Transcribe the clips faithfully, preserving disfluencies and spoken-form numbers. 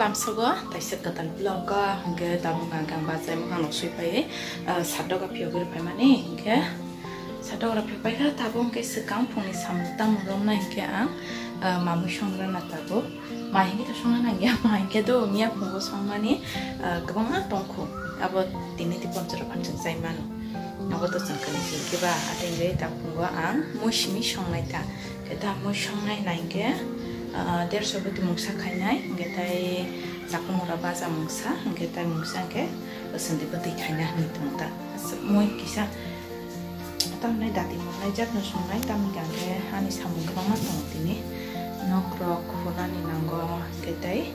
Lamsogo taisa kwtal vlog o hwnkhe tabuk ang khe ang bachai mukhang rok sui phaiwi, ah, sat doga phiyogwi rw phaimani hwnkhe sat doga rok phiyok paikha tabuk hwnkhe swkang phungni samung tamung romnai hwnkhe ang, ah, mamui song rwna tabuk. Mai hwnkhe to songna nangya, mai hwnkhe do miya phungo songmani, ah, kwbangma tongkhu. Abo tini tei poncharo phanchak chai mano. Abo to chwng kani hwnkhe ba atengwi ta phungo ang mui simi songnai ta. Khe ta mui songnai nai hwnkhe, ah, derso bwtwi mungsa khainai, hwnkhe tai chakwmura baja mungsa, hwnkhe tai mungsa hwnkhe swngdi bwtwi khaina hinwi tong ta. Aswk mui kisa tamni dati mwnai jakno songnai, tamni hwnkhe ani samung kwbangma tongo tini. Nok rok khunani nango, hwnkhe tai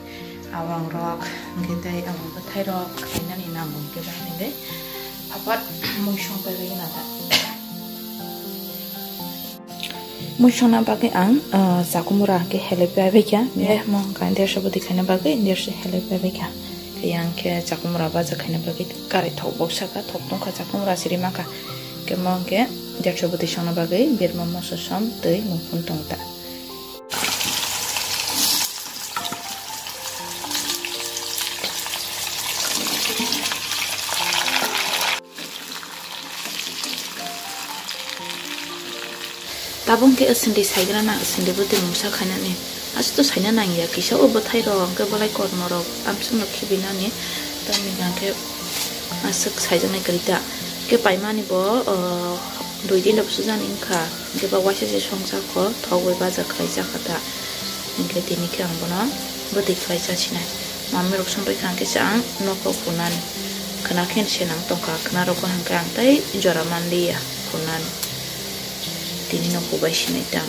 awang rok, hwnkhe tai awang bwthai rok khainani nango, hwnkhe ba hinwi phapat mui song pai bai na ta. Mui songna bagwi ang, ah, chakwmura hwnkhe helai pai bai kha. Mo hwnkha derso bwtwi khaina bagwi derso helai pai bai kha. Khe yang khe chakwmura baja khaina bagwi karai thok boksa kha, thok tongkha chakwmura siri mankha. Khe mo hwnkhe derso bwtwi songna bagwi berma moso som twi mui phun tong ta. Tabuk hwnkhe swngdi saigrana, swngdi bwtwi mungsa khainani. Aswk to saina nangya, kisa o bwthai rok, hwnkhe bolai kormo rok, amswkno khibinani. Tamni hwnkhe aswk saijaknai kwrwi ta. Hwnkhe paimani bo, o, dui din rok sujani wngkha. Hwnkhe ba waisa se songchakho, thok bai baja khlaijak kha ta. Hwnkhe tini khe ang bono bwtwi khlai chasinai. Mami rok songbai kha hwnkhe se ang nokho phunani. Khwna khe se nang tongkha, khwna rokbo hwnkhe ang tei jora manliya phunani. Tini no hubai sinai tang.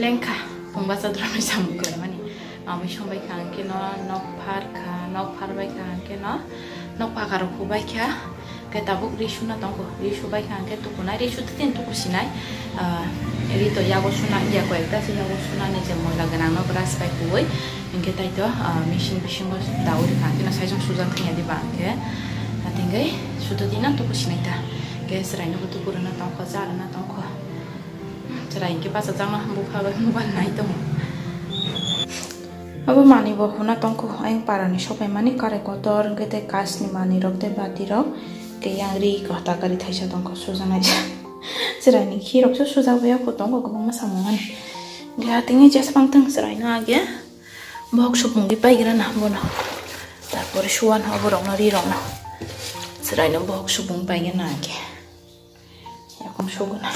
Lengkha, phung bacha dromni samung khlaimani. Mamui songbai kha hwnkhe no nok phar kha, nok phar bai kha hwnkhe no nok phaka rok hubai kha. Khe tabuk ri suna tongkho, ri subai kha hwnkhe tukunai, ri sutwi tini tuku sinai. Ah, ri to yago suna, ya koi ekta se yago suna ni je moila gwnang no brush bai huwi. Hwnkhe tai to, ah, machine bisingo daui rwkha hwnkhe no saichung sujak thangya diba hwnkhe. Hatingwi sutwi tini tuku sinai ta. Hwnkhe chwrai no bo tuku rwna tongkho, cha rwna tongkho. Chwrai hwnkhe bachajakno bupha bai mobile nai tongo. Abo manwi bo huna tongkho, ayang parani sopaimani karai kotor, hwnkhe tei kasni manwi rok tei bati rok, tei yang ri kwtal gari thaisa tongkho sujaknai. Chwraini khi rok se sujak bai tongo kwbangma samung mani. Hwnkhe hatingwi jeswk tong chwraino age bohok supungwi paigrana bono. Tarpore suan ho borokno ri rokno. Chwraino bohok supung paigana age. Yakung suguna.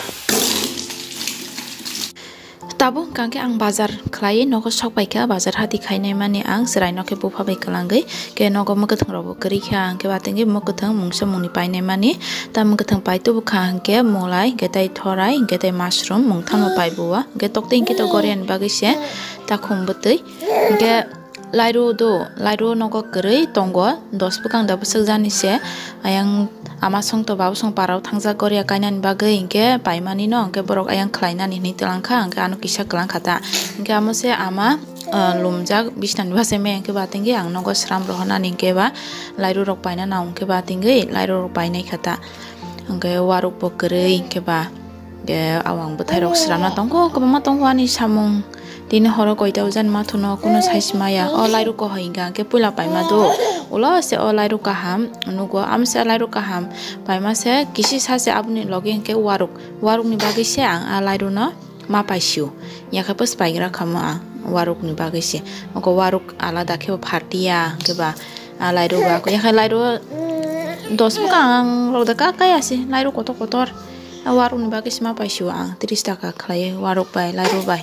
Tabuk hwnkha khe ang bazar khlaiwi nogo sok paikha, bazar hati khainai mani ang chwraino khe bupha bai kwlangwi, khe nogo mwkhwtwng rokbo kwrwi kha, hwnkhe ba tengwi mwkhwtwng mungsa mungni painai mani, ta mwkhwtwng pai tubu kha hwnkhe mulai, hwnkhe tei thorai, hwnkhe tei mushroom, mungthano pai buwa, hwnkhe toktwi hwnkhe to goriani bagwi se takhum bwtwi, hwnkhe Lairu do, lairu nogo kwrwi tongo, dos bwkang da bwswk jani se. Ayang ama songto babosong parao thangjak goria kainani bagwi, hinkhe paimani no, hinkhe borok ayang khlainani hinwi twlang kha, hinkhe ano kisa kwlang kha ta. Hinkhe amo se ama, ah, lumjak bisnani bachai maya hinkhe ba tingwi ang nogo sram rohornani hinkhe ba lairu rok paina nang hinkhe ba tingwi lairu rok painai kha ta. Hinkhe waruk bo kwrwi hinkhe ba. Ge awang bwthai rok sramna tongkho, kwbangma tongkho ani samung. Tini horo koita ujani mathono kuno sai simaya. O lairu ko hoi hwnkha khe puila paima do. Ulo se o lairu kaham nugo, amo se lairu kaham. Paima se kisi sa se aboni logi hwnkhe waruk. Waruk ni bagwi se ang a lairu no ma paisio. Yakhe pos paigra khamu ang waruk ni bagwi se. Oko waruk alada khe bo phartiya hwnkhe ba. A lairu ba, yakhe lairu dos bwkang rok da ka kaya se, lairu kotor kotor. A waruk ni bagwi se ma paisio ang, tris taka khlaiwi waruk bai, lairu bai.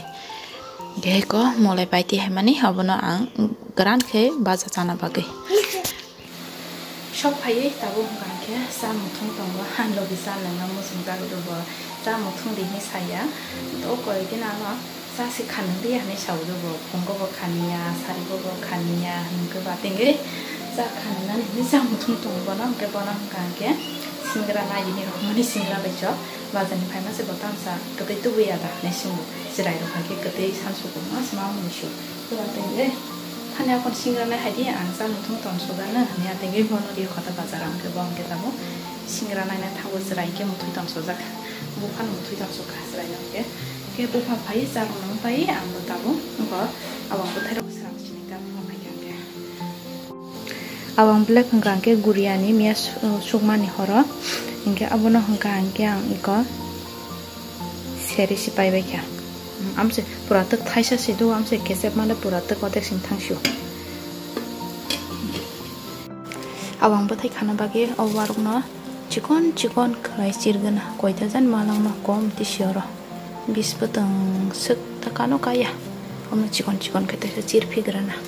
Khe ko molai pai ti hai mani, abono ang gran khe baja chana bagwi. Sok phaiwi tabuk hwnkha khe cha muthung tongo, ang logi cha nangna muchung jago do bo, cha muthung di hinwi saya. To koi gina no. Cha se khanwi di hinwi sao do bo, phungo bo khaniya, sarigo bo khaniya, hwnkhe ba tingwi cha khanwi nani hinwi cha muthung tongo bono, hwnkhe bono hwnkha hwnkhe singra nai di hinwi rwmani singra bai chwk bazar ni phaima se bo tamsa kwtwi tubuya da hinwi swngo, chwrai rok hai khe kwtwi sansugo ma se ma mwnwi sio, hwnkhe ba tingwi thani aphano singra nai hai di ang cha muthung tong sugano hinwi, a tingwi bono rio kha ta bazar o, hwnkhe bo hwnkhe tabuk singra naina thango, chwrai hwnkhe muthung tong sujak, buphano muthung tong sukha chwrai no hwnkhe. Khe bupha phai, cha rwna pai, ang bo tabuk, bo, abo ang bwthai rok sram sini ta, Awang black hwnkha hwnkhe guriani miya su-, sukmani horo. Hinkhe abono hwnkha hwnkhe ang iko seri si paibai kha. Amse pura twk thaisa si do, amse kesep male pura twk otek sing thang sio. Awang bwthai khana bagwi o warukno chikon chikon khlai chirgwna, koita jan malangma kom tisi oro. Bis bwtwng swk ta kano kaya. Omo chikon chikon khe teisa chir phigrana.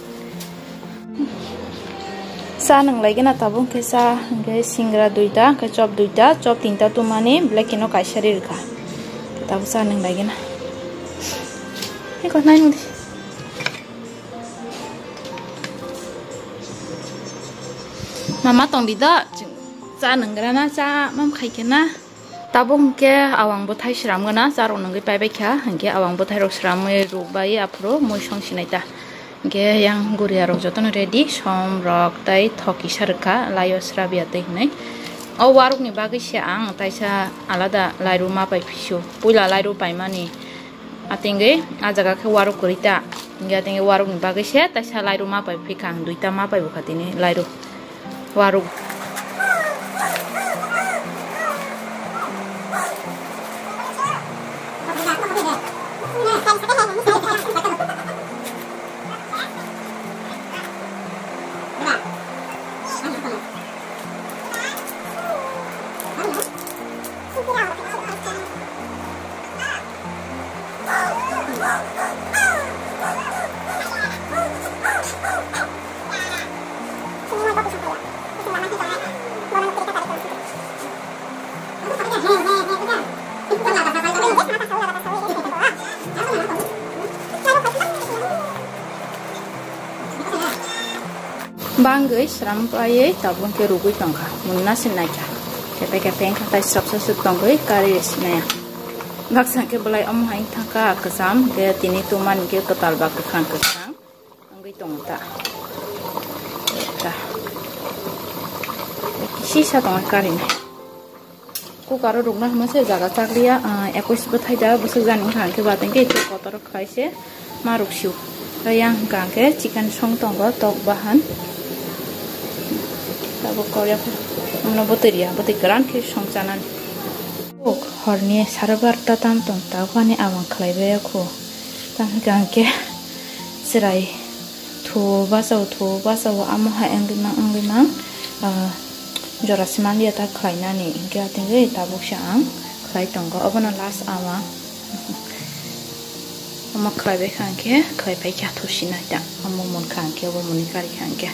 Cha nwnglai gana tabuk khe cha hwnkhe singra duita, hwnkhe chop duita, chop tinta tumani belai kheno kaisa ri rwkha. Tabuk cha nwnglai gana. Hei kok nai nungdi. Mama tongdi da, cha nwngrana, cha mam khai khe na. Tabuk hwnkhe awang bwthai sramgwna, charok nungwi paibai kha, hwnkhe awang bwthairok sramwi rukbai aphuru mui song sinai ta. Hwnkhe yang guriarok jotono ready, som rok tei thok kisa rwkha, laio srabiya twi hwnwi. O warukni bagwi se ang taisa alada lairu ma pai phisu, puila lairu paimani. Atingwi ah jaga khe waruk kwrwi ta. Hwnkhe atingwi warukni bagwi se taisa lairu ma pai phikha ang, duita ma pai bwkha tini lairu. Waruk. Bangwi sram paiwi tabuk khe rugwi tongkha, mungna se naikha. Kephe kephe wngkha, tai srapsa swk tongwi kari se naiya. Baksa khe belai omo hai wngkha kwcham, khe tini tumani khe kwtal ba kwkhwrang kwkhwrang wngwi tongo ta. Ta. Kisi sa tongwi karinai. Cooker o rukna hwnma se jaga chakliya, ah, ekoi bwthai da bwswk jani wngkha hwnkhe ba tei khe kotor khlai se ma ruk sio. Tei yang hwnkha hwnkhe chicken song tongo tok bahan. Tabuk kok ya, omono bwtwi riya, bwtwi kwran khe song chanani. Kok horni sare barta tam tong ta, bani abang khlai bai kho. Tamo hwnkha hwnkhe chwrai. Thu bachao, thu bachao, amo hai wngwi mang, wngwi mang, ah, jora se manliya ta khlainani, hinkhe atingwi tabuk se ang khlai tongo, obono last ama. Omo khlai bai kha hinkhe khlai pai kha thusinai ta, omo munkha hinkhe, obo muni kari kha hinkhe.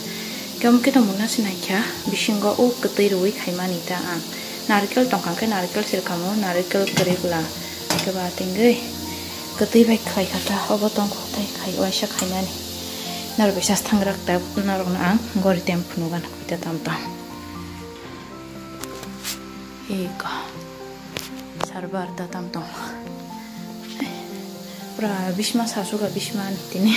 Hinkhe omo khe tongmung nasi naikha, bisingo o kwtwi rwi khaimani ta ang. Narikel tongkha hinkhe narikel sirkamo, narikel kwrwi bwla, hinkhe ba atingwi. Kwtwi bai khlai kha ta, obo tong kho tei khai waisa khainani. Norok bisa thangrak ta, norokno ang gori tem phunukgana koita tam tong. Eko. Sarbar ta tam tong. Pura bisma sasuka bisma ni tini.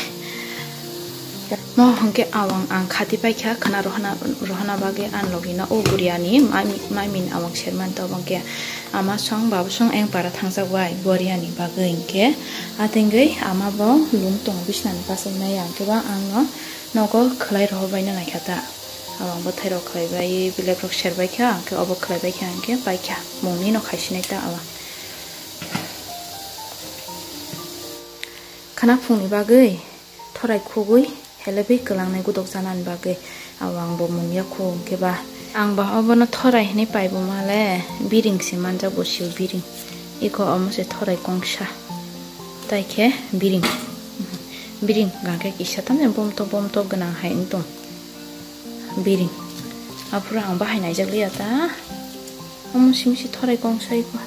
Mo hwnkhe awang ang khati paikha khwna rohna, rohna bagwi ang logino o guriani mai, mai min awang sermani to hwnkhe ama song babu song eng para thangjak bai goriani bagwi hwnkhe atingwi ama bo lung tongo bisnani bachai maya hwnkhe ba ang no nogo khwlai rohor baina naikha ta awang bwthai rok khwlai bai belep rok ser baikha hwnkhe obo khwlai baikha hwnkhe paikha mungni no khaisinai ta awang khwna phungni bagwi. Thorai khugwi helebwi kwlangnai gudok chanani bagwi awang bo mungya khu hwnkhe ba. Ang ba obono thorai hinwi paibo male biring se manjak bo sio biring. Iko omo se thorai kongsa. Tai khe biring. Biring hwnkha khe kisa tamni bomtok bomtok gwnang hai wng tong. Biring. Aphuru ang bahai naijak liya ta. Omo simi se thorai kongsa iko.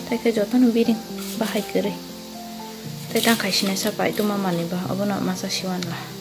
Tai khe jotono biring bahai kwrwi. Tei tang khai sinai sa pai tuma manwi ba obono masa siwan la.